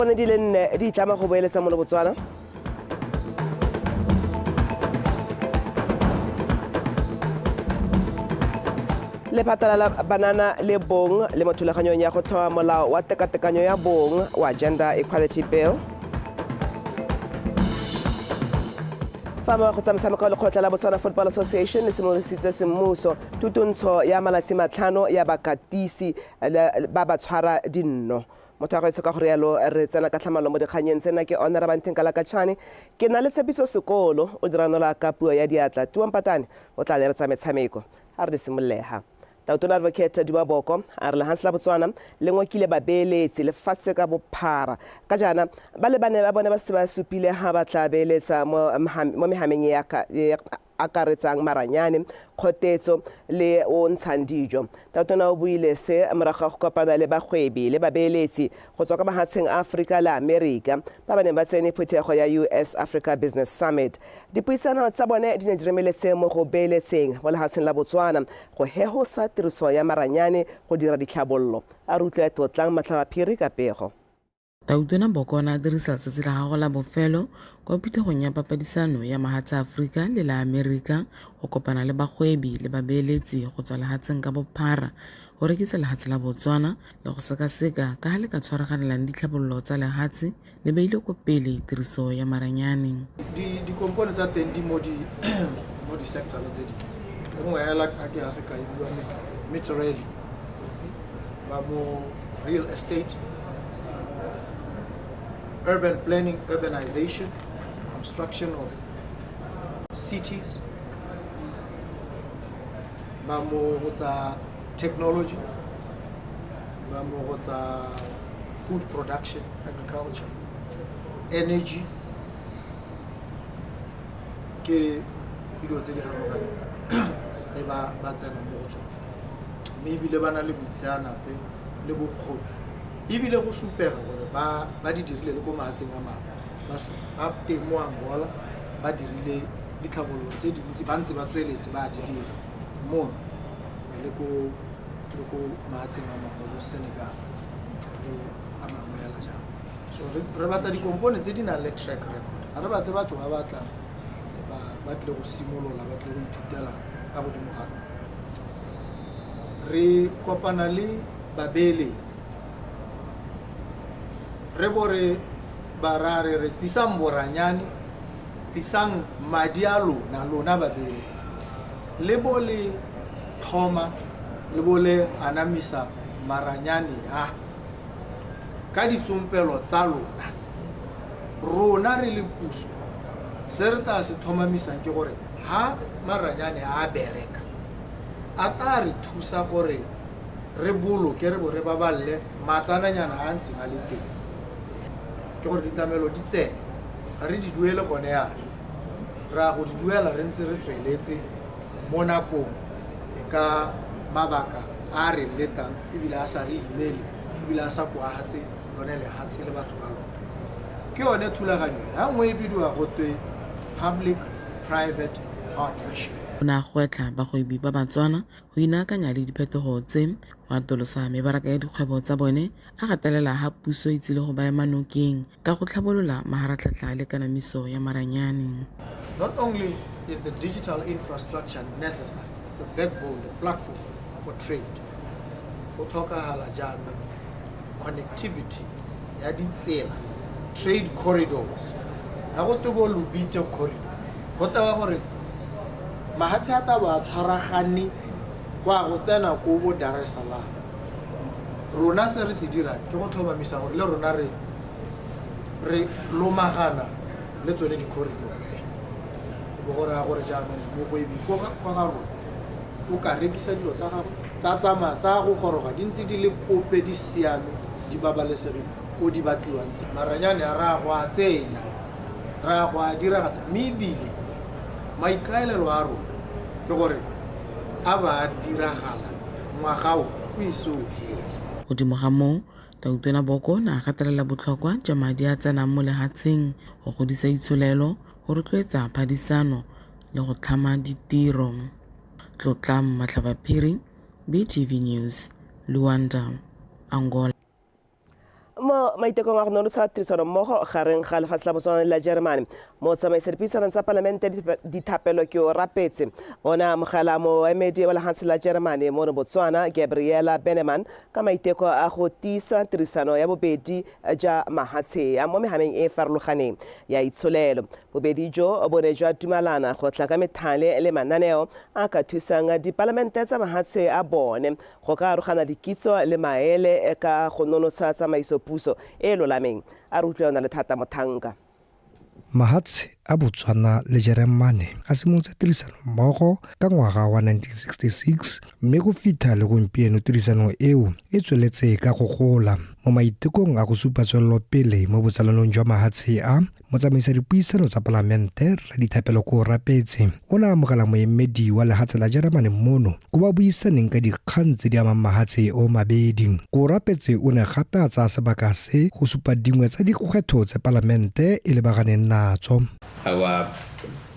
Bone di le nne di itlama go boeletsa mono Botswana. Lephata la banana le bong le mo thulaganyong ya go tlhoma molao wa tekatekanyo ya bong wa Gender Equality Bill. Fa mo go tsa metshameko, lekgotla la Botswana Football Association le simolositse semmuso thutuntsho ya malatsi matlhano ya bakatisi ba ba tshwara dinno. Motho wa gaetsho, ka go rialo re tsena ka tlhamalo mo dikganyeng tsena. Ke Honora Banthinkala Kachane, ke na le Tshepiso Sekolo o diranola ka puo ya diatla. Tuo Mpatane o tla leretsa metshameko. A re di simololega. Tautona Advocate Duma Boko a re lehanse la Botswana le ngokile babeeletsi lefatshe ka bophara ka jaana ba le bane ba bone ba se ba supile ha ba tla beeletsa mo mehameng ya akaretsang maranyane, kgotetso le o ntshang dijo. Tautona o buile se morago ga go kopana le bagwebi le babeeletsi go tswa kwa mahatsheng a Aforika le Amerika ba ba neng ba tsene phuthego ya US Africa Business Summit. Dipuisano tsa bone di ne di remeletse mo go beeletseng mo lehatsheng la Botswana go hehosa tiriso ya maranyane go dira ditlhabololo. A re utlwe Tlotlang Matlhabaphiri ka pego. Tautona Boko o ne a dirisa letsatsi la gagwe la bofelo kwa phuthegong ya papadisano ya mahatshe a Aforika le la Amerika go kopana le bagwebi le babeeletsi go tswa lehatsheng ka bophara go rekisa lehatshe la Botswana le go sekaseka ka ga le ka tshwaraganelang ditlhabololo tsa lehatshe le beile ko pele tiriso ya maranyane. Dikompone tsa teng di mo di-sectoreng tse dintsi. E nngwe hela a ke ya sekai bua Mitrelli ba mo real estate, urban planning, urbanization, construction of cities, ba mo go tsa technology, ba mo go tsa food production, agriculture, energy. Ke dilo tse di harologaneng tse ba tsenang mo go tsone, mme ebile ba na le boitseanape le bokgoni, ebile go supega gore ba di dirile le ko mahatsheng a mangwe. Ba teng mo Angola, ba dirile ditlhabololo tse dintsi, ba ntse ba tsweletse ba di dira mono le ko mahatsheng a mangwe, bo Senegal le a mangwe hela jalo. So re batla dikompone tse di nang le track record. Ga re batle batho ba batlang ba tlile go simolola, ba tlile go ithutela ka godimo ga rona. Re kopana le babeeletsi, re bo re ba ra re re tlisang boranyane, tlisang madi a lona, lona babeeletsi, le bo le tlhoma le bo le anamisa maranyane a ka ditsompelo tsa lona. Rona re le puso, se re tla se tlhomamisang ke gore ha maranyane a bereka, a tla re thusa gore re boloke re bo re baballe matsananyana a ntseng a le teng. Ke gore ditlamelo di tsene, ga re di duele gone yana, re a go di duela re ntse re tsweletse mo nakong e ka mabaka a re letang, ebile a sa re imele, ebile a sa koagatse lone lehatshe le batho ba lone. Ke yone thulaganyo ya nngwe e bidiwa go twe public private partnership. O ne a gwetlha bagwebi ba Batswana go inaakanya le diphetogo tse, go atolosa mebaraka ya dikgwebo tsa bone, a gatelela ha puso e tsile go ba ema nokeng ka go tlhabolola maharatlhatlha le kanamiso ya maranyane. Not only is the digital infrastructure necessary, it's the backbone, the platform for trade. Go tlhokagala jaanong connectivity ya ditsela, trade corridors. Ga go twe bo Lobito corridor, go tewa gore mahatshe a tabo a tshwaragane go a go tsena ko bo Dar es Salaam. Rona se re se dirang ke go tlhomamisa gore le rona re lomagana le tsone di-corridor tse. Go bo go raya gore jaanong mogwebi kwa ga rona o ka rekisa dilo tsa gagwe tsa tsamaya tsa go goroga di ntse di le pope, di siame, di babalesegile ko di batliwang teng. Maranyane a re a go a tsenya, re a go a diragatsa, mme ebile maikaelelo a rona ke gore a ba a diragala ngwaga o o ise o hele. Godimo ga moo, Tautona Boko o ne a gatelela botlhokwa jwa madi a tsenang mo lehatsheng go godisa itsholelo, go rotloetsa phadisano le go tlhama ditiro. Tlotlang Matlhabaphiri, BTV News, Luanda, Angola. Mo Maitekong a go nonotsha tirisanommogo gareng ga lefatshe la Botswana le la Jeremane, motsamaisa dipuisano tsa palamente Dithapelo ke o rapetse o ne a amogela moemedi wa lefatshe la Jeremane mono Botswana, Gabriela Beneman, ka maiteko a go tiisa tirisano ya bobedi ja mahatshe a mo mehameng e e farologaneng ya itsholelo. Bobedi jo bo ne jwa dumalana go tla ka methale le mananeo a ka thusang dipalamente tsa mahatshe a bone go ka arogana dikitso le maele ka go nonotsha tsamaiso-puso e e lolameng. A re utlwe ona le thata Mothanka. Mahatshe a Botswana le Jeremane a simolotse tirisano mmogo ka ngwaga wa 1966 mme go fitlha le gompieno tirisano eo e tsweletse ka go gola. Mo maitekong a go supa tswelelopele mo botsalanong jwa mahatshe a, Motsamaisa dipuisano tsa palamente Rre Dithapelo Koorapetse o ne a amogela moemedi wa lehatshe la Jeremane mono ko ba buisaneng ka dikgang tse di amang mahatshe o mabedi. Koorapetse o ne gape a tsaya sebaka se go supa dingwe tsa dikgwetho tse palamente e lebaganeng natso. Our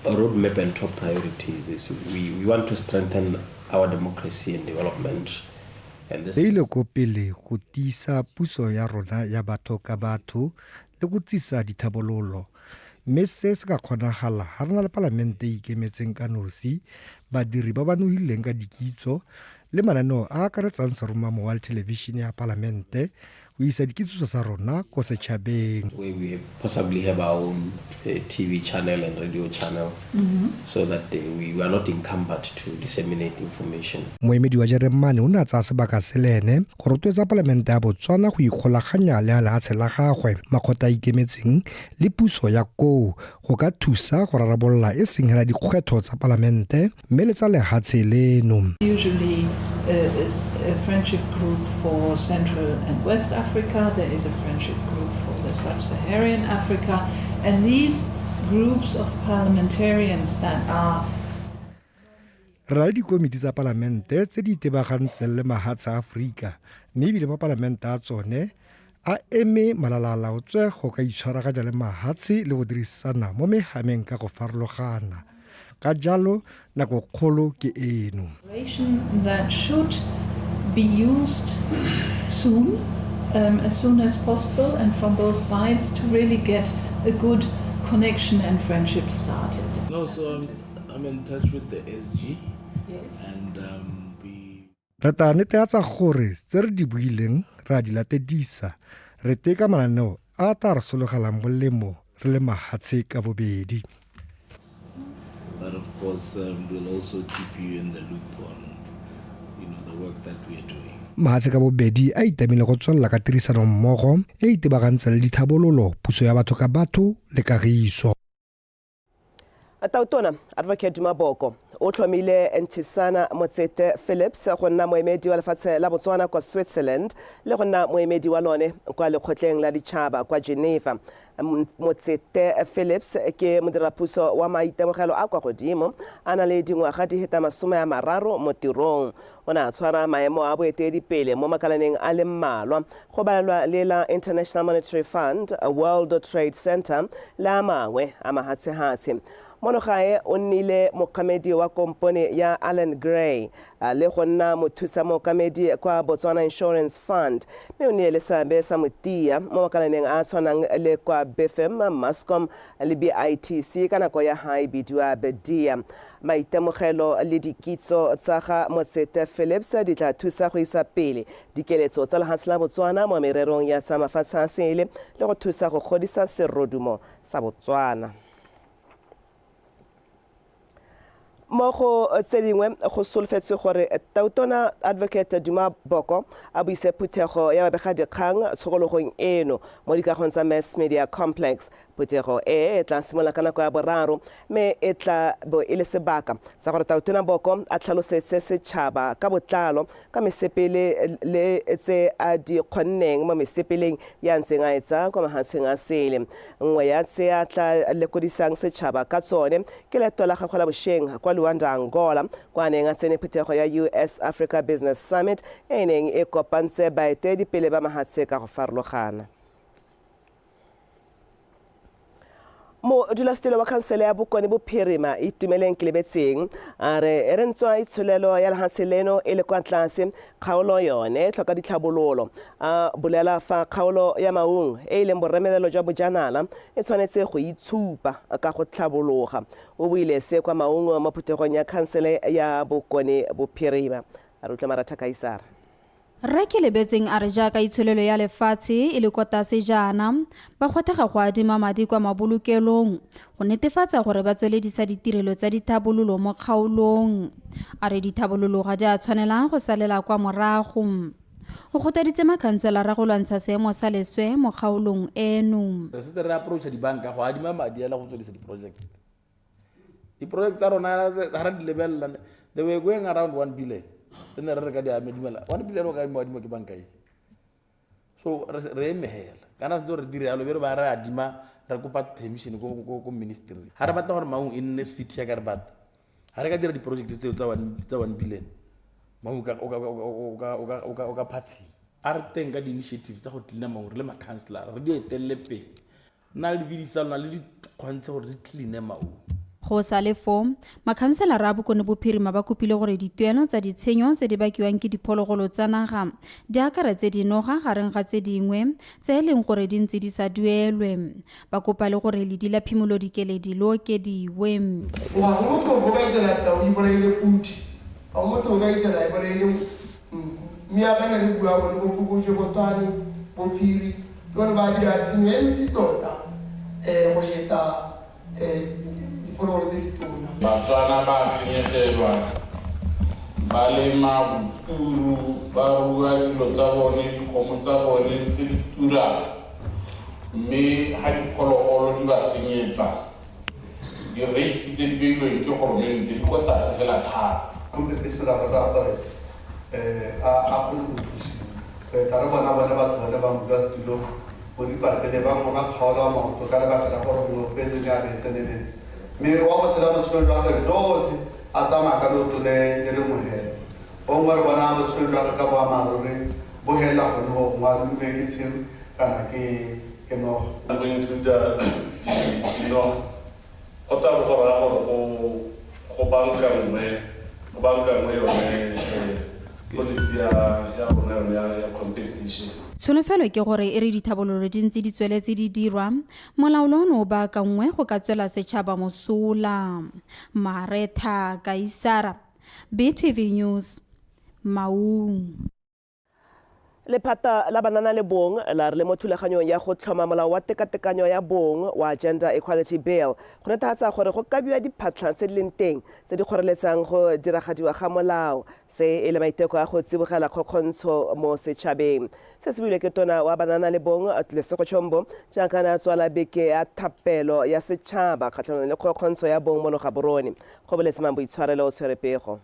road map and top priorities is we want to strengthen our democracy and development. Beile ko pele go tiisa puso ya rona ya batho ka batho le go tsisa dithabololo. Mme se se ka kgonagala ga re na le palamente e ikemetseng ka nosi, badiri ba ba nogileng ka dikitso le mananeo a a akaretsang seromamowa le thelebišene ya palamente go isa dikitsiso tsa rona ko setšhabeng. Where we possibly have our own TV channel and radio channel so that we are not encumbered to disseminate information. Moemedi wa Jeremane o ne a tsaya sebaka se le ene go rotloetsa palamente ya Botswana go ikgolaganya le a lehatshe la gagwe, makgotla a ikemetseng le puso ya koo go ka thusa go rarabolola e seng hela dikgwetlho tsa palamente mme le tsa lehatshe leno. Usually is a friendship group for Central and West Africa, there is a friendship group for the Sub-Saharan Africa, and these groups of parliamentarians that are Re na le dikomiti tsa palamente tse di itebagantseng le mahatshe a Aforika mme ebile mapalamente a tsone a eme malalalaotswe go ka itshwaraganya le mahatshe le go dirisana mo mehameng ka go farologana. Ka jalo nako kgolo ke eno. That should be used soon, as soon as possible and from both sides to really get a good connection and friendship started. No, so I'm in touch with the SG. Yes. And we Re tla netefatsa gore tse re di buileng re a di latedisa, re teka mananeo a a tla re sologelang molemo re le mahatshe ka bobedi. But of course, we'll also keep you in the loop on the work that we are doing. Mahatshe ka bobedi a itamile go tswelela ka tirisanommogo e e itebagantseng le ditlhabololo, puso ya batho ka batho le kagiso. Tautona Advocate Duma Boko o tlhomile Ntisana Motsete Phillips go nna moemedi wa lefatshe la Botswana kwa Switzerland le go nna moemedi wa lone kwa lekgotleng la ditšhaba kwa Geneva. Motsete Phillips ke modirapuso wa maitemogelo a kwa godimo, a na le dingwaga di heta 30 mo tirong. O ne a tshwara maemo a boeteledipele mo makalaneng a le mmalwa, go balelwa le la International Monetary Fund, World Trade Center le a mangwe a mahatshehatshe. Mono gae o nnile mookamedi wa kompone ya Allan Gray le go nna mothusa mookamedi kwa Botswana Insurance Fund, mme o nnile le seabe sa motia mo makalaneng a a tshwanang le kwa Bifm, Mascom le BITC ka nako ya ha e bidiwa Bedia. Maitemogelo le dikitso tsa ga Motsete Phillips di tla thusa go isa pele dikeletso tsa lehatshe la Botswana mo mererong ya tsa mafatshe a sele le go thusa go godisa serodumo sa Botswana. Mo go tse dingwe, go solofetswe gore Tautona Advocate Duma Boko a buise phuthego ya babegadikgang tshokologong eno mo dikagong tsa Mass Media Complex. Phuthego e e tla simolola ka nako ya boraro mme e tla bo e le sebaka sa gore Tautona Boko a tlhalosetse setšhaba ka botlalo ka mesepele le tse a di kgonneng mo mesepeleng ya ntseng a e tsaya kwa mahatsheng a sele. Nngwe ya tse a tla lekodisang setšhaba ka tsone ke leeto la gagwe la bosheng kwa Luanda, Angola, kwa a neng a tsene phuthego ya US Africa Business Summit e e neng e kopantse baeteledipele ba mahatshe ka go farologana. Modulasetilo wa khansele ya Bokone Bophirima Itumeleng Kelebetseng a re e re ntswa itsholelo ya lehatshe leno e le kwa tlase, kgaolo yone e tlhoka ditlhabololo. A bolela fa kgaolo ya Maung e e leng boremelelo jwa bojanala e tshwanetse go itshupa ka go tlhabologa. O buile se kwa Maung mo phuthegong ya khansele ya Bokone Bophirima. A re utlwe Maratha Kaisara. Rre Kelebetseng a re jaaka itsholelo ya lefatshe e le kwa tlase jaana, ba kgothega go adima madi kwa mabolokelong go netefatsa gore ba tsweledisa ditirelo tsa dithabololo mo kgaolong. A re dithabololo ga di a tshwanela go salela kwa morago. O kgothaditse makhanselara go lwantsha seemo sa leswe mo kgaolong eno. Re setse re approacha dibanka go adima madi ala go tswelisa di-project. Di-project tsa rona ga re di lebelela, they were going around 1 billion. Tse ne re re ka di adimela 1 billion, o ka adima ke banka e. So re eme hela kana sentse re dire yalo, be re ba re adima, re kopa permission ko ministry. Ga re batla gore Maung e nne city ya ka re batla, ga re ka dira di-project tseo tsa 1 billion, Maung o ka phatshima. A re teng ka di-initiative tsa go cleana Maung, re le ma-councillor re di etelele pele, nna le di-VDC tsa lona le di kgontshe gore di cleane Maung. Go sa le foo, makhanselara a Bokone Bophirima ba kopile gore dituelo tsa ditshenyo tse di bakiwang ke diphologolo tsa naga di akaretse dinoga gareng ga tse dingwe tse e leng gore di ntse di sa duelwe. Ba kopa le gore ledi la phimolo dikeledi le okediwe. Goba go motho o ka itela tau e bolaile pudi, ga motho o ka itela e bolaile nku. Mme ya ka ne re bua bone bo phokojwe, bo twane, bo phiri, ke bone ba dira tshenyo e ntsi tota go heta diphologolo tse ditona. Batswana ba senyegelwa, ba lema boturu, ba rua dilo tsa bone, dikgomo tsa bone tse di turang, mme ga diphologolo di ba senyetsa, di-rate tse di beilweng ke goromente di kwa tlase fela thata. Compensation ra rata gore a kgone go thusiwa. Re tla re bona bone batho bone ba modulasetulo bo dipatele ba ngwe ba kgaola maoto ka lebaka la gore mongwe o fetse a be tseneletse, mme wa go tshela botshelo jwa gagwe jotlhe a tsamaya ka leoto le le lengwe hela. Gongwe re bona botshelo jwa gagwe ka boammaaruri bo hela gone go gongwe a lomilwe ke tshiru kana ke noga. Go include dinoga go tla bo go raya gore go bankangwe yone policy ya rona yone ya compensation. Tsholofelo ke gore e re dithabololo di ntse di tsweletse di dirwa, molaolo ono o baakangwe go ka tswela setšhaba mosola. Maretha Kaisara, BTV News, Maung. Lephata la banana le bong la re le mo thulaganyong ya go tlhoma molao wa tekatekanyo ya bong wa Gender Equality Bill go netefatsa gore go kabiwa diphatlha tse di leng teng tse di kgoreletsang go diragadiwa ga molao, se e le maiteko a go tsibogela kgokgontsho mo setšhabeng. Se se builwe ke tona wa banana le bong Lesego Chombo jaaka ne a tswala beke ya thapelo ya setšhaba kgatlhanong le kgokgontsho ya bong mono Gaborone. Go boletse mang boitshwarelo o tshwere pego.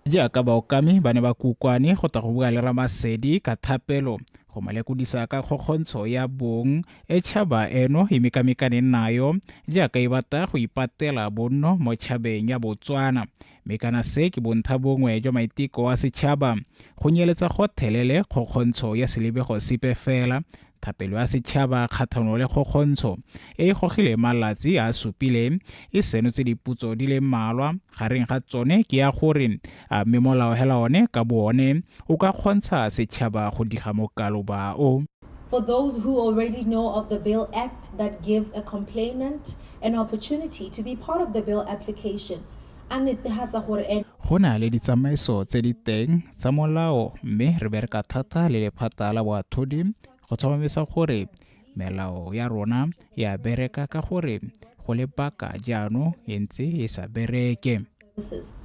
Jaaka baokami ba ne ba kukwane go tla go bua le Ramasedi ka thapelo go mo lekodisa ka kgokgontsho ya bong e tšhaba eno e mekamekaneng nayo jaaka e batla go ipatela bonno mo tšhabeng ya Botswana. Mme kana se ke bontha bongwe jwa maiteko a setšhaba go nyeletsa gothelele kgokgontsho ya selebego sepe fela. Thapelo ya setšhaba kgatlhanong le kgokgontsho e e gogileng malatsi a supileng e senotse diputso di le mmalwa, gareng ga tsone ke ya gore a mme molao hela one ka boone o ka kgontsha setšhaba go diga mokaloba o. For those who already know of the Bail Act that gives a complainant an opportunity to be part of the bail application, a netefatsa gore Go na le ditsamaiso tse di teng tsa molao, mme re bereka thata le lephata la boatlhodi go tlhomamisa gore melao ya rona ya bereka, ka gore go le baka jaanong e ntse e sa bereke.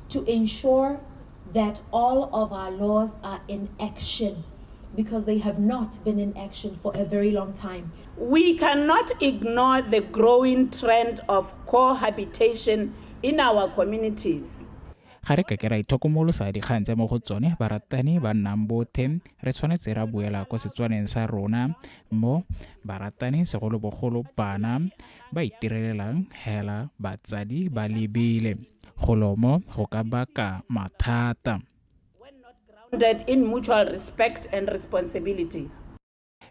To ensure that all of our laws are in action, because they have not been in action for a very long time. We cannot ignore the growing trend of cohabitation in our communities. Ga re ka ke ra ithokomolosa dikgang tse mo go tsone baratani ba nnang bothe. Re tshwanetse ra buela ko Setswaneng sa rona mo baratani, segolobogolo bana, ba itirelelang hela batsadi ba lebile. Golomo go ka baka mathata. Grounded in mutual respect and responsibility.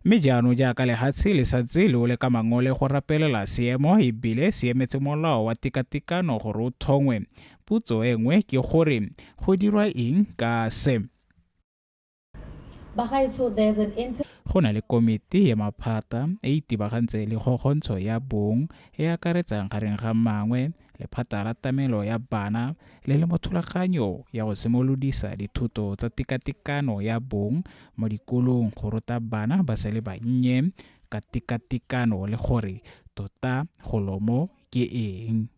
Mme jaanong jaaka lehatshe le santse le ole ka mangole go rapelela seemo e bile se emetse molao wa tekatekano gore o thongwe, potso e nngwe ke gore go dirwa eng ka se? Bagaetsho, there's an inter Go na le komiti ya maphata e e itebagantseng le kgokgontsho ya bong e e akaretsang gareng ga mangwe lephata la tlamelo ya bana le le mo thulaganyo ya go simolodisa dithuto tsa tekatekano ya bong mo dikolong go ruta bana ba sa le bannye ka tekatekano le gore tota golo mo ke eng.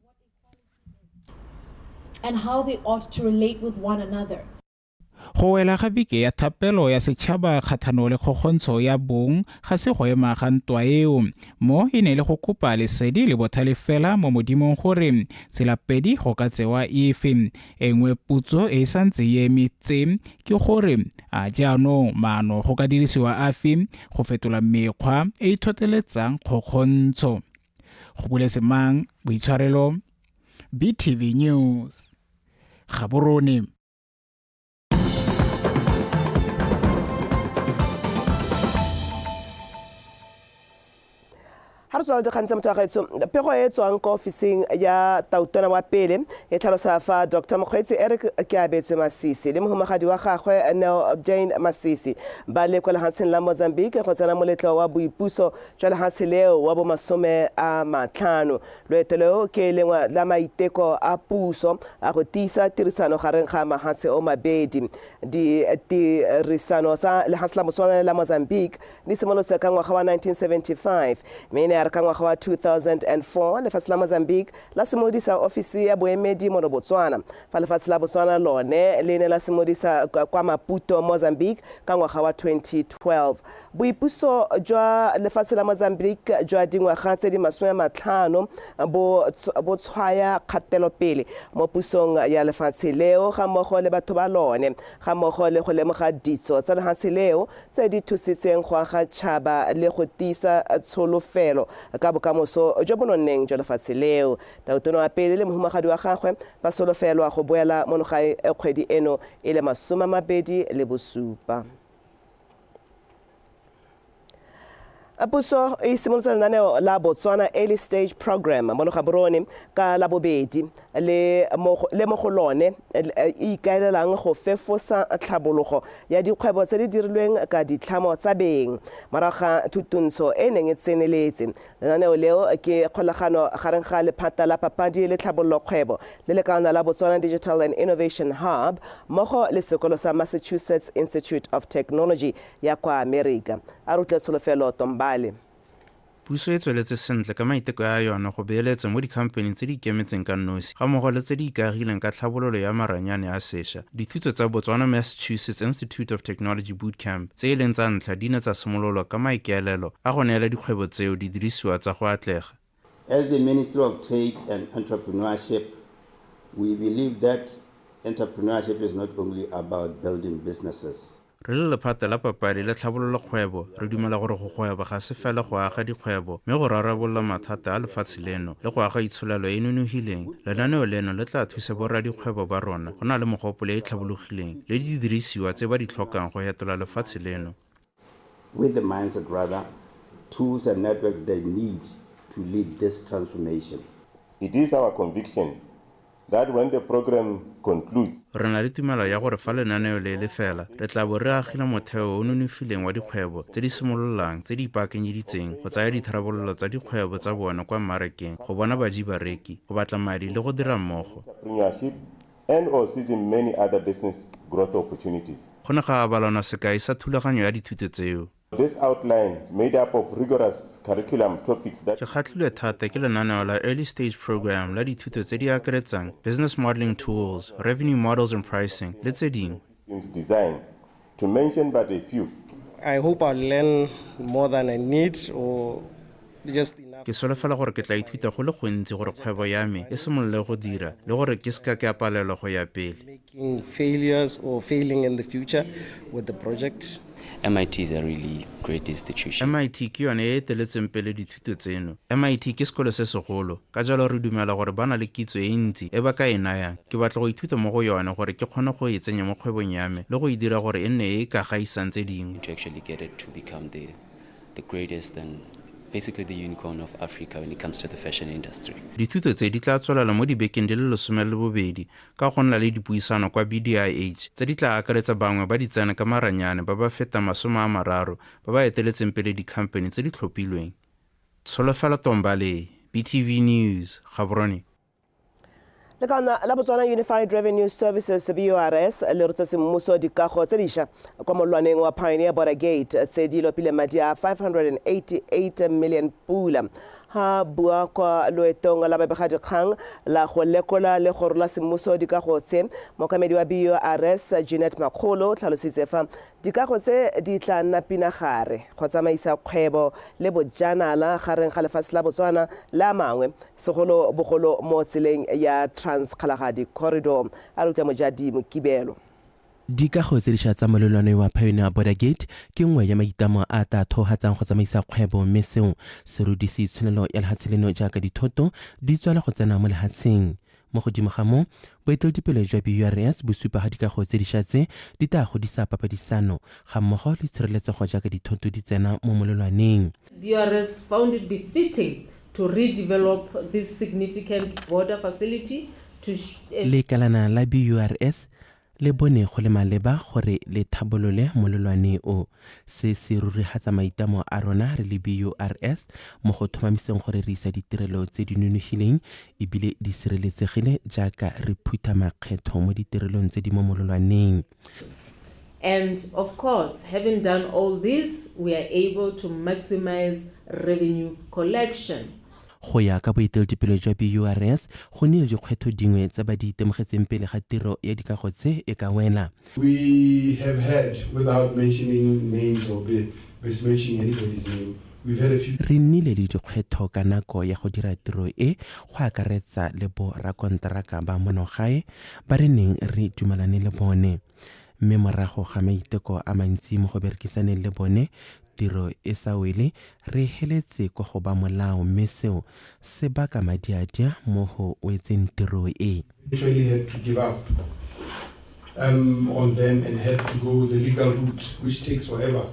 And how they ought to relate with one another. Go wela ga beke ya thapelo ya setšhaba kgatlhano le kgokgontsho ya bong ga se go ema ga ntwa eo. Mo e ne e le go kopa lesedi le bothale fela mo Modimong gore tselapedi go ka tsewa efe. E nngwe potso e e santse e eme tse ke gore a jaanong maano go ka dirisiwa afe go fetola mekgwa e e tlhotlheletsang kgokgontsho. Go boletse mang boitshwarelo? BTV News. Gaborone. Ga re tswala dikgang tsa motho wa gaetsho, pego e e tswang kwa ofising ya tautona wa pele e tlhalosa fa Dr Mokgweetsi Eric Keabetswe Masisi le mohumagadi wa gagwe Neo Jane Masisi ba le kwa lehatsheng la Mozambique go tsena moletlo wa boipuso jwa lehatshe leo wa bomasome a matlhano. Loeto leo ke lengwe la maiteko a puso a go tiisa tirisano gareng ga mahatshe o mabedi. Ditirisano tsa lehatshe la Botswana le la Mozambique di simolotse ka ngwaga wa 1975 mme e ne ya re ka ngwaga wa 2004 lefatshe la Mozambique la simolodisa ofisi ya boemedi mono Botswana, fa lefatshe la Botswana lone le ne la simolodisa kwa Maputo, Mozambique ka ngwaga wa 2012. Boipuso jwa lefatshe la Mozambique jwa dingwaga tse di 50 bo bo tshwaya kgatelopele mo pusong ya lefatshe leo ga mmogo le batho ba lone, ga mmogo le go lemoga ditso tsa lehatshe leo tse di thusitseng go aga tšhaba le go tiisa tsholofelo ka bokamoso jo bo nonneng jwa lefatshe leo. Tautona wa pele le mohumagadi wa gagwe ba solofelwa go boela mono gae kgwedi eno e le 27. Puso e simolotse lenaneo la Botswana Early Stage Program mono Gaborone ka Labobedi le mo go lone e ikaelelang go fefosa tlhabologo ya dikgwebo tse di dirilweng ka ditlhamo tsa beng morago ga thutuntsho e neng e tseneletse. Lenaneo leo ke kgolagano gareng ga lephata la papadi le tlhabololo kgwebo le lekalana la Botswana Digital and Innovation Hub mmogo le sekolo sa Massachusetts Institute of Technology ya kwa Amerika. A re utlwe Tsholofelo Tombale. Puso e tsweletse sentle ka maiteko a yone go beeletsa mo dikhampaneng tse di ikemetseng ka nosi gammogo le tse di ikaegileng ka tlhabololo ya maranyane a sesha. Dithuto tsa Botswana Massachusetts Institute of Technology Boot Camp tse e leng tsa ntlha di ne tsa simololwa ka maikaelelo a go neela dikgwebo tseo didirisiwa tsa go atlega. As the Ministry of Trade and Entrepreneurship, we believe that entrepreneurship is not only about building businesses. Re le lephata la papadi le tlhabololokgwebo, re dumela gore go gweba ga se fela go aga dikgwebo mme go rarabolola mathata a lefatshe leno le go aga itsholelo e e nonogileng. Lenaneo leno le tla thusa boradikgwebo ba rona go na le mogopolo e e tlhabologileng le didirisiwa tse ba di tlhokang go hetola lefatshe leno. With the mindset rather, tools and networks they need to lead this transformation. It is our conviction that when the programme concludes. Re na le tumelo ya gore fa lenaneo le le fela, re tla bo re agile motheo o o nonofileng wa dikgwebo tse di simololang tse di ipaakanyeditseng go tsaya ditharabololo tsa dikgwebo tsa bona kwa mmarakeng, go bona baji-bareki, go batla madi le go dira mmogo. Entrepreneurship and or seizing many other business growth opportunities. Go ne ga abalanwa sekai sa thulaganyo ya dithuto tseo. This outline, made up of rigorous curriculum topics that. Ke kgatlhilwe thata ke lenaneo la Early Stage Programme la dithuto tse di akaretsang Business Modelling Tools, Revenue Models and Pricing, le tse dingwe. Systems Design, to mention but a few. I hope I'll learn more than I need or just enough. Ke solofela gore ke tla ithuta go le gontsi gore kgwebo ya me e simolole go dira le gore ke se ka ke a palelwa go ya pele. Making failures or failing in the future with the project. MIT is a really great institution. MIT ke yone e e eteletseng pele dithuto tseno. MIT ke sekolo se segolo, ka jalo re dumela gore ba na le kitso e ntsi e ba ka e nayang. Ke batla go ithuta mo go yone gore ke kgone go e tsenya mo kgwebong ya me le go e dira gore e nne e e ka gaisang tse dingwe. To actually get it to become the the greatest and basically the unicorn of Africa when it comes to the fashion industry. Dithuto tse di tla tswelela mo dibekeng di le 12 ka go nna le dipuisano kwa BDIH tse di tla akaretsa bangwe ba ditsena ka maranyane ba ba feta 30 ba ba eteletseng pele dikhamphani tse di tlhophilweng. Tsholofelo Tombale, BTV News, Gaborone. Lekala la Botswana Unified Revenue Services BURS le rotse semmuso dikago tse dišwa kwa molwaneng wa Pioneer Border Gate tse di lopile madi a 588 million pula. Ha bua kwa loetong la babegadikgang la go lekola le go rola semmuso dikago tse, mookamedi wa BURS Jeanette Makgolo o tlhalositse fa dikago tse di tla nna pinagare go tsamaisa kgwebo le bojanala gareng ga lefatshe la Botswana le a mangwe, segolo bogolo mo tseleng ya Trans-Kgalagadi Corridor. A re utlwa Mojadi Mokibelo. Dikago tse diša tsa molelwane wa Pioneer Border Gate ke nngwe ya maitlamo a a tla thohatsang go tsamaisa kgwebo mme seo se rudise itsholelo ya lehatshe leno jaaka dithoto di tswa le go tsena mo lehatsheng. Mo godimo ga moo, boeteledipele jwa BURS bo supa ga dikago tse diša tse di tla godisa papadisano ga mmogo le tshireletsego jaaka dithoto di tsena mo molelwaneng. BURS found it befitting to redevelop this significant border facility to. Lekalana la BURS le bone go le maleba gore le thabolole molelwane o. Se se rurihatsa maitlamo a rona re le BURS mo go tlhomamiseng gore re isa ditirelo tse di nonofileng e bile di sireletsegile jaaka re phutha makgetho mo ditirelong tse di mo molelwaneng. And of course, having done all this, we are able to maximize revenue collection. Go ya ka boeteledipele jwa BURS, go nnile dikgwetho dingwe tse ba di itemogetseng pele ga tiro ya dikago tse e ka wela. We have had, without mentioning names or besmirching anybody's name, we've had a few. Re nnile le dikgwetho ka nako ya go dira tiro e, go akaretsa le bo rakonteraka ba mono gae ba re neng re dumalane le bone. Mme morago ga maiteko a mantsi mo go berekisaneng le bone, tiro e sa wele, re heletse kwa go ba molao mme seo se baka madiadia mo go wetseng tiro e. Actually had to give up um, on them and had to go the legal route, which takes forever.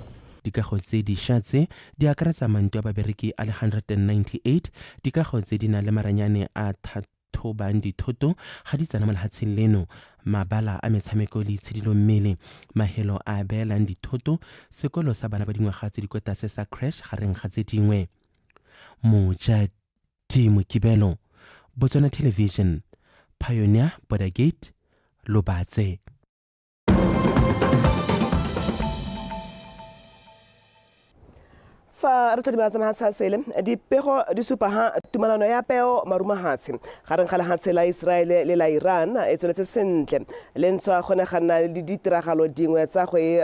Dikago tse diša tse di akaretsa mantlo a babereki a le 198, dikago tse di nang le maranyane a thobang dithoto ga di tsena mo lehatsheng leno, mabala a metshameko le itshidilo mmele, mahelo a beelang dithoto, sekolo sa bana ba dingwaga tse di kwa tlase sa crash gareng ga tse dingwe. Mojadi Mokibelo, Botswana Television, Pioneer Border Gate, Lobatse. Fa re tlhodima tsa mahatshe a sele, dipego di supa ha tumalano ya peo marumahatshe gareng ga lehatshe la Israele le la Iran e tsweletse sentle, le ntswa go ne ga nna le ditiragalo dingwe tsa go e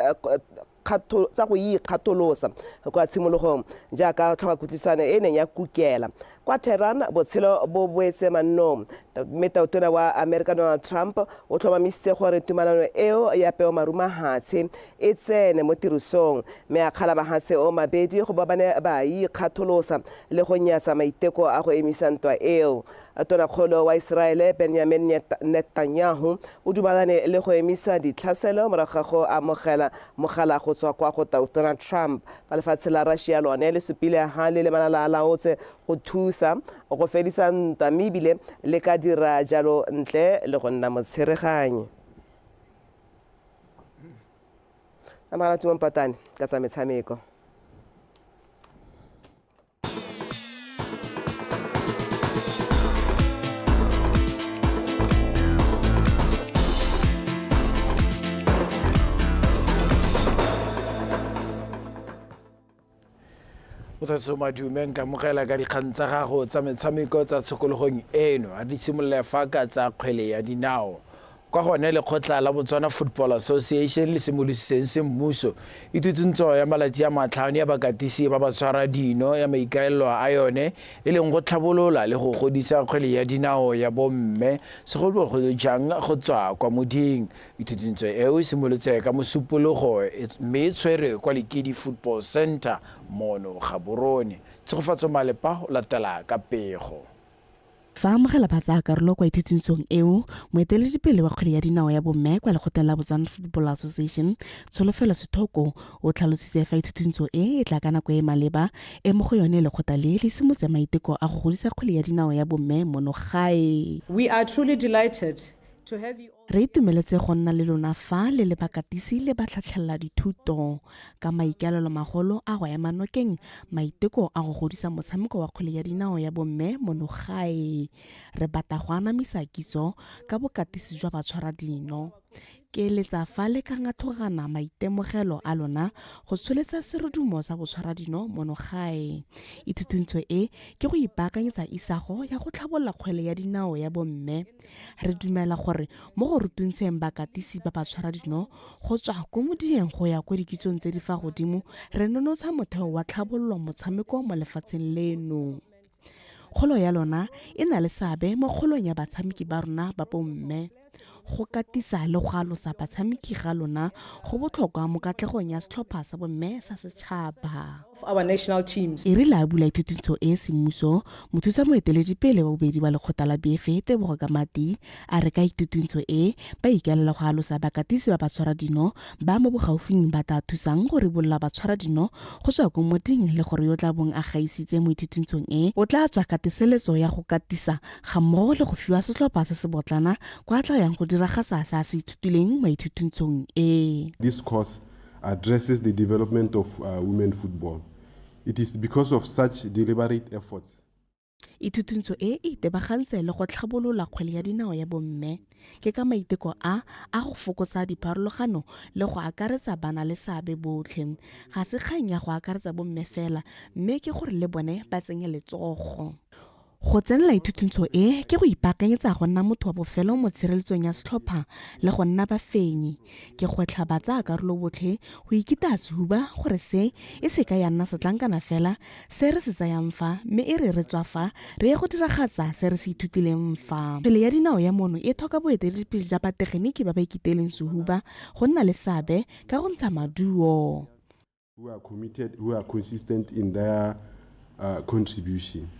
tsa go ikgatholosa kwa tshimologong jaaka tlhoka kutlwisano e neng ya kukela kwa Tehran. Botshelo bo boetse mannong, mme tautona wa America Donald Trump o tlhomamisitse gore tumalano eo ya peo marumahatshe e tsene mo tirisong, mme a kgala mahatshe o mabedi go ba ba ne ba ikgatholosa le go nyatsa maiteko a go emisa ntwa eo. Tonakgolo wa Iseraele Benjamin Netanyahu o dumalane le go emisa ditlhaselo morago ga go amogela mogala go tswa kwa go tautona Trump, fa lefatshe la Russia lone le supile ha le le malala a laotse go thusa go fedisa ntwa, mme ebile le ka dira jalo ntle le go nna motshereganyi. Amagala Tumo Mpatane ka tsa metshameko. Mothatso Madume, nkamogela ka dikgang tsa gago tsa metshameko tsa tshokologong eno. A di simolola fa ka tsa kgwele ya dinao. Kwa gone lekgotla la Botswana Football Association le simolositseng semmuso ithutuntso ya malatsi a 5 ya bakatisi ba ba tshwara dino ya maikaelelo a yone e leng go tlhabolola le go godisa kgwele ya dinao ya bomme, segolobogolo jang go tswa kwa moding. Ithutuntso eo e simolotse ka Mosupologo mme e tshwerwe kwa Lekedi Football Center mono Gaborone. Tshegofatso Malepa o latela ka pego. Fa a amogela batsayakarolo kwa ithutuntshong eo, moeteledipele wa kgwele ya dinao ya bomme kwa lekgotleng la Botswana Football Association, Tsholofelo Sethoko, o tlhalositse fa ithutuntsho e e tla ka nako e e maleba e mo go yone lekgotla le le simotse maiteko a go godisa kgwele ya dinao ya bomme mono gae. We are truly delighted to have you Re itumeletse go nna le lona fa le le bakatisi le batlhatlhelela dithuto ka maikaelelo magolo a go ema nokeng maiteko a go godisa motshameko wa kgwele ya dinao ya bomme mono gae. Re bata go anamisa kitso ka bokatisi jwa batshwaradino. Ke eletsa fa le ka ngathogana maitemogelo a lona go tsholetsa serodumo sa botshwaradino mono gae. Ithutuntsho e ke go ipaakanyetsa isago ya go tlhabolola kgwele ya dinao ya bomme. Re dumela gore mo go rutuntsheng bakatisi ba batshwaradino go tswa ko modieng go ya ko dikitsong tse di fa godimo, re nonotsha motheo wa tlhabololo motshameko mo lefatsheng leno. Kgolo ya lona e na le seabe mo kgolong ya batshameki ba rona ba bomme. Go katisa le go alosa batshameki ga lona go botlhokwa mo katlegong ya setlhopha sa bomme sa setšhaba. Of our national teams. E rile a bula ithutuntsho e semmuso, mothusa moeteledipele wa bobedi wa lekgotla la BFA Tebogo Kamati a re ka ithutuntsho e ba ikaelela go alosa bakatisi ba batshwaradino ba mo bogaufing ba tla thusang go ribolola batshwaradino go tswa ko moding le gore yo tla bong a gaisitse mo ithutuntshong e o tla tswa ka teseletso ya go katisa ga mmogo le go fiwa setlhopha se sebotlana kwa tla yang go diragatsa se a se ithutileng mo ithutuntshong e. This course addresses the development of uh, women football. It is because of such deliberate efforts Ithutuntsho e e itebagantse le go tlhabolola kgwele ya dinao ya bomme. Ke ka maiteko a a go fokotsa dipharologano le go akaretsa bana le seabe botlhe. Ga se kgang ya go akaretsa bomme fela mme ke gore le bone ba tsenye letsogo. Go tsenela ithutuntsho e ke go ipaakanyetsa go nna motho wa bofelo mo tshireletsong ya setlhopha le go nna bafenyi. Ke gwetlha batsayakarolo botlhe go ikitaya sehuba gore se e se ka ya nna setlankana fela se re se tsayang fa mme e re re tswa fa re ye go diragatsa se re se ithutileng fa. Kgwele ya dinao ya mono e tlhoka boeteledipele ja bategeniki ba ba ikiteileng sehuba go nna le seabe ka go ntsha maduo. Who are committed, who are consistent in their uh, contribution.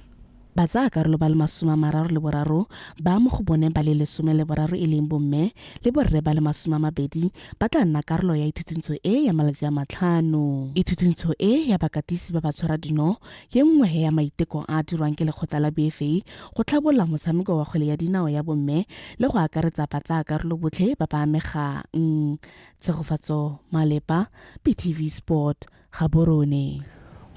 Batsayakarolo ba le 33 ba mo go bone ba le 13 e leng bomme le borre ba le 20 ba tla nna karolo ya ithutuntsho e ya malatsi a matlhano. Ithutuntsho e ya bakatisi ba batshwaradino ke nngwe ya maiteko a a dirwang ke lekgotla la BFA go tlhabolola motshameko wa kgwele ya dinao ya bomme le go akaretsa batsayakarolo botlhe ba ba amegang. Tshegofatso Malepa, BTV Sport, Gaborone.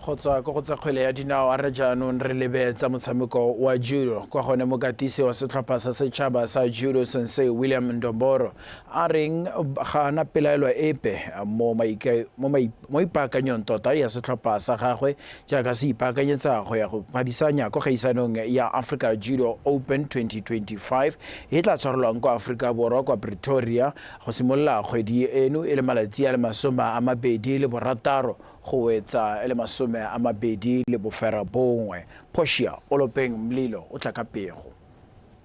Go tswa ko go tsa kgwele ya dinao a re jaanong re lebe tsa motshameko wa judo. Kwa gone mokatisi wa setlhopha sa setšhaba sa judo Sensei William Ndomboro a reng ga ana pelaelo epe mo mo ipaakanyong tota ya setlhopha sa gagwe jaaka se ipaakanyetsa go ya go phadisanya ko kgaisanong ya Africa Judo Open 2025 e tla tshwarelwang kwa Aforika Borwa kwa Pretoria go simolola kgwedi eno e le malatsi a le 26 go wetsa e le 29. Portia Olopeng Mlilo o tla ka pego.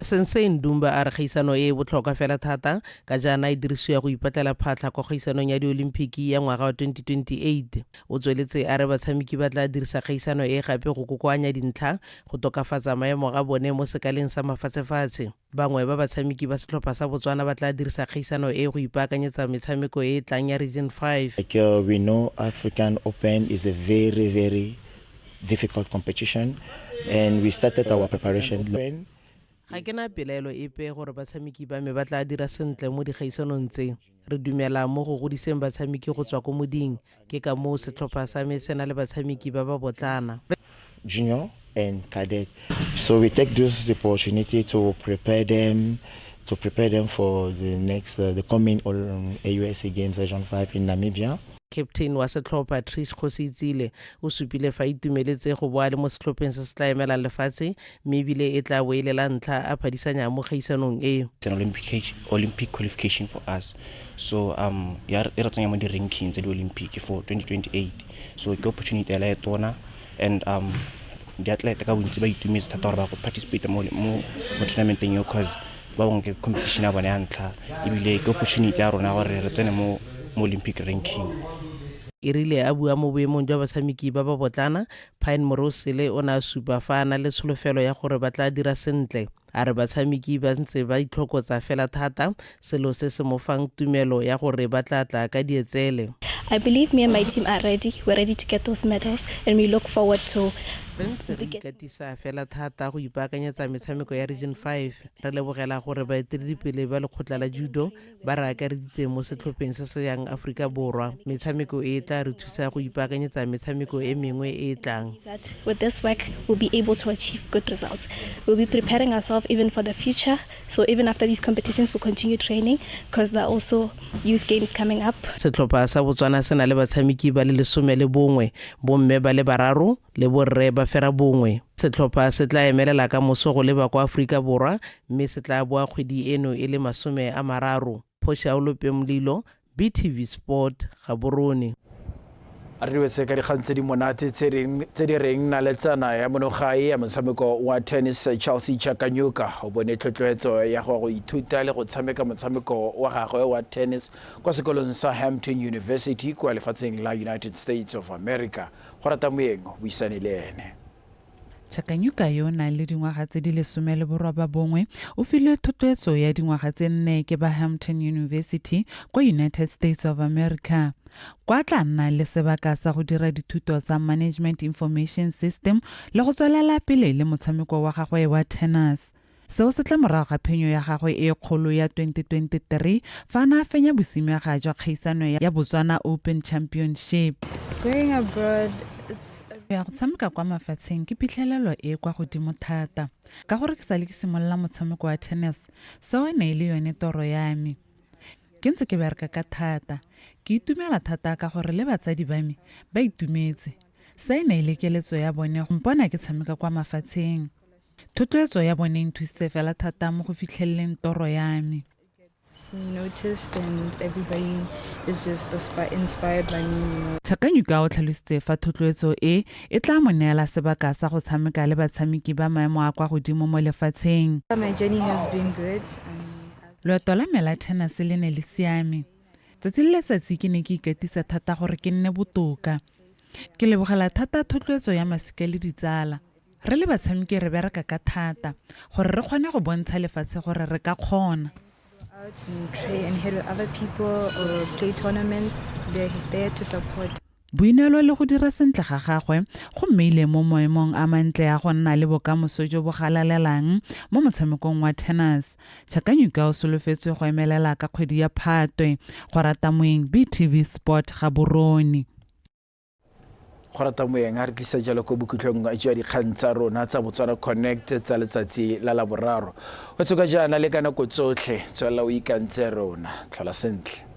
Sensei Ndumba a re kgaisano e e botlhokwa fela thata ka jaana e dirisiwa go ipatlela phatlha kwa kgaisanong ya diolimpiki ya ngwaga wa 2028. O tsweletse a re batshameki ba tla dirisa kgaisano e gape go kokoanya dintlha go tokafatsa maemo a bone mo sekaleng sa mafatshefatshe. Bangwe ba batshameki ba setlhopha sa Botswana ba tla dirisa kgaisano e go ipaakanyetsa metshameko e e tlang ya Region 5. Like uh, we know African Open is a very very difficult competition and we started our preparation. Ga ke na pelaelo epe gore batshameki ba me ba tla dira sentle mo dikgaisanong tse. Re dumela mo go godiseng batshameki go tswa ko moding, ke ka moo setlhopha sa me se na le batshameki ba ba botlana. Junior and cadet. So we take this opportunity to prepare them to prepare them for the next uh, the coming um, AUSA Games Region 5 in Namibia. Captain wa setlhopha Trish Kgosiitsile o supile fa itumeletse go boa le mo setlhopheng se se tla emelang lefatshe mme ebile e tla bo e le la ntlha a phadisanya mo kgaisanong e. It's an Olympic, Olympic qualification for us. So um ya e re tsenya mo di-ranking tsa di-Olympic for 2028. So ke opportunity ela e tona and um diatlelete ka bontsi ba itumetse thata gore ba go participate mo mo mo tournamenteng eo cause ba bangwe ke competition ya bone ya ntlha ebile ke opportunity ya rona gore re tsene mo mo Olympic ranking. E rile a bua mo boemong jwa batshameki ba ba botlana, Pine Morosele o ne a supa fa a na le tsholofelo ya gore ba tla dira sentle. A re batshameki ba ntse ba itlhokotsa fela thata, selo se se mo fang tumelo ya gore ba tla tla ka dietsele. I believe me and my team are ready, we're ready to get those medals and we look forward to Re ntse re ikatisa fela thata go ipaakanyetsa metshameko ya Region 5. Re lebogela gore baeteledipele ba lekgotla la judo ba re akareditse mo setlhopheng se se yang Aforika Borwa. Metshameko e e tla re thusa go ipaakanyetsa metshameko e mengwe e e tlang. That with this work we'll be able to achieve good results. We'll be preparing ourselves even for the future. So even after these competitions we'll continue training because there are also youth games coming up. Setlhopha sa Botswana se na le batshameki ba le 11, bomme ba le bararo le borre ba fera bongwe. Setlhopha se tla emelela ka moso go leba kwa Aforika Borwa mme se tla boa kgwedi eno e le 30. Portia Olopemlilo, BTV Sport, Gaborone. A re diwetse ka dikgang tse di monate tse di reng naletsana ya monogae ya motshameko wa tennis Chelsea Chakanyuka o bone tlhotloetso ya go go ithuta le go tshameka motshameko wa gagwe wa tennis kwa sekolong sa Hampton University kwa lefatsheng la United States of America. Go rata moeng o buisane le ene. Chakanyuka yo o nang le dingwaga tse di 19 o filwe thotloetso ya dingwaga tse nne ke ba Hampton University kwa United States of America. Kwa tla nna le sebaka sa go dira dithuto tsa Management Information System le go tswelela pele le motshameko wa gagwe wa tennis. Seo se tla morago ga phenyo ya gagwe e kgolo ya 2023 fa a ne a fenya bosimega jwa kgaisano ya Botswana Open Championship. Going abroad, it's Go ya go tshameka kwa mafatsheng ke phitlhelelo e e kwa godimo thata. Ka gore ke sale ke simolola motshameko wa tennis, seo e ne e le yone toro ya me. Ke ntse ke bereka ka thata. Ke itumela thata ka gore le batsadi ba me ba itumetse. Se e ne e le keletso ya bone go mpona ke tshameka kwa mafatsheng. Thotloetso ya bone e nthusitse fela thata mo go fitlheleleng toro ya me. Chakanyuka o tlhalositse fa thotloetso e e tla mo neela sebaka sa go tshameka le batshameki ba maemo a kwa godimo mo lefatsheng. Loeto la me la tennis le ne le siame. Tsatsi le letsatsi ke ne ke ikatisa thata gore ke nne botoka. Ke lebogela thata thotloetso ya masika le ditsala. Re le batshameki re bereka ka thata gore re kgone go bontsha lefatshe gore re ka kgona. Boineelo le go dira sentle ga gagwe go mmeile mo maemong a mantle a go nna le bokamoso jo bo galalelang mo motshamekong wa tennis. Chakanyuka o solofetswe go emelela ka kgwedi ya Phatwe. Go rata moeng BTV Sport Gaborone. Go rata moeng a re tlisa jalo ko bokhutlong jwa dikgang tsa rona tsa Botswana Connect tsa letsatsi la Laboraro. Go tshoka jaana le ka nako tsotlhe, tswelela o ikantse rona. Tlhola sentle.